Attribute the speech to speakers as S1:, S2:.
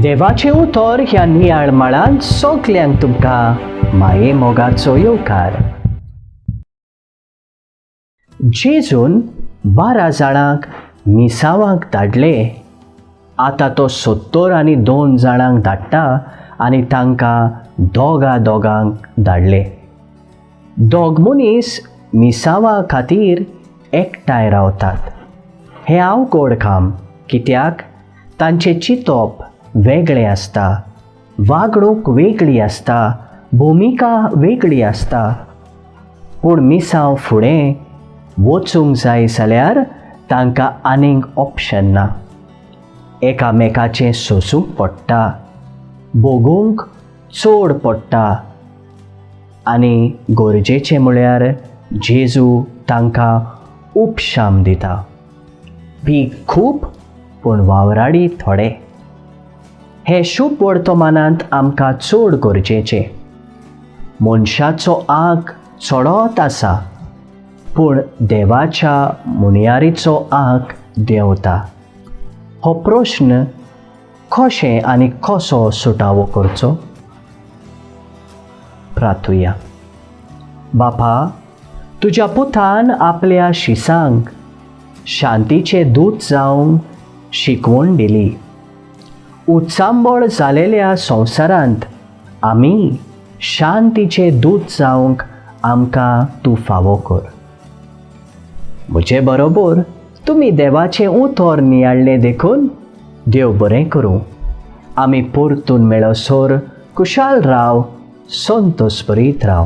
S1: देवाचें उतर ह्या नियाळ माळांत सगल्यांक तुमकां माये मोगाचो येवकार. जेजून 12 जाणांक मिसावांक धाडले. आतां तो 72 जाणांक धाडटा आनी तांकां दोगा दोगांक धाडले. दोग मनीस मिसावा खातीर एकठांय रावतात. हें अवघड काम, कित्याक तांचें चिंतप वेगळें आसता, वागणूक वेगळी आसता, भुमिका वेगळी आसता. पूण मिसांव फुडें वचूंक जाय जाल्यार तांकां आनीक ऑप्शन ना. एकामेकाचें सोसूंक पडटा, भोगूंक चड पडटा आनी गरजेचें म्हळ्यार जेजू तांकां उपशाम दिता. पीक खूब पूण वावराडी थोडे. हे शुभ वर्तमानांत आमकां चड गरजेचें. मनशाचो आंक चडत आसा पूण देवाच्या मुनियारीचो आंक देंवता. हो प्रश्न कशें आनी कसो सुटावो करचो? प्रार्थुया. बापा, तुज्या पुतान आपल्या शिसांक शांतीचे दूत जावंक शिकवण दिली. उचांबळ जालेल्या संवसारांत आमी शांतीचे दूत जावंक आमकां तूं फावो कर. म्हजे बरोबर तुमी देवाचें उतर नियाळ्ळें देखून देव बरें करूं. आमी परतून मेळसर कुशाल राव, संतोष बरीत राव.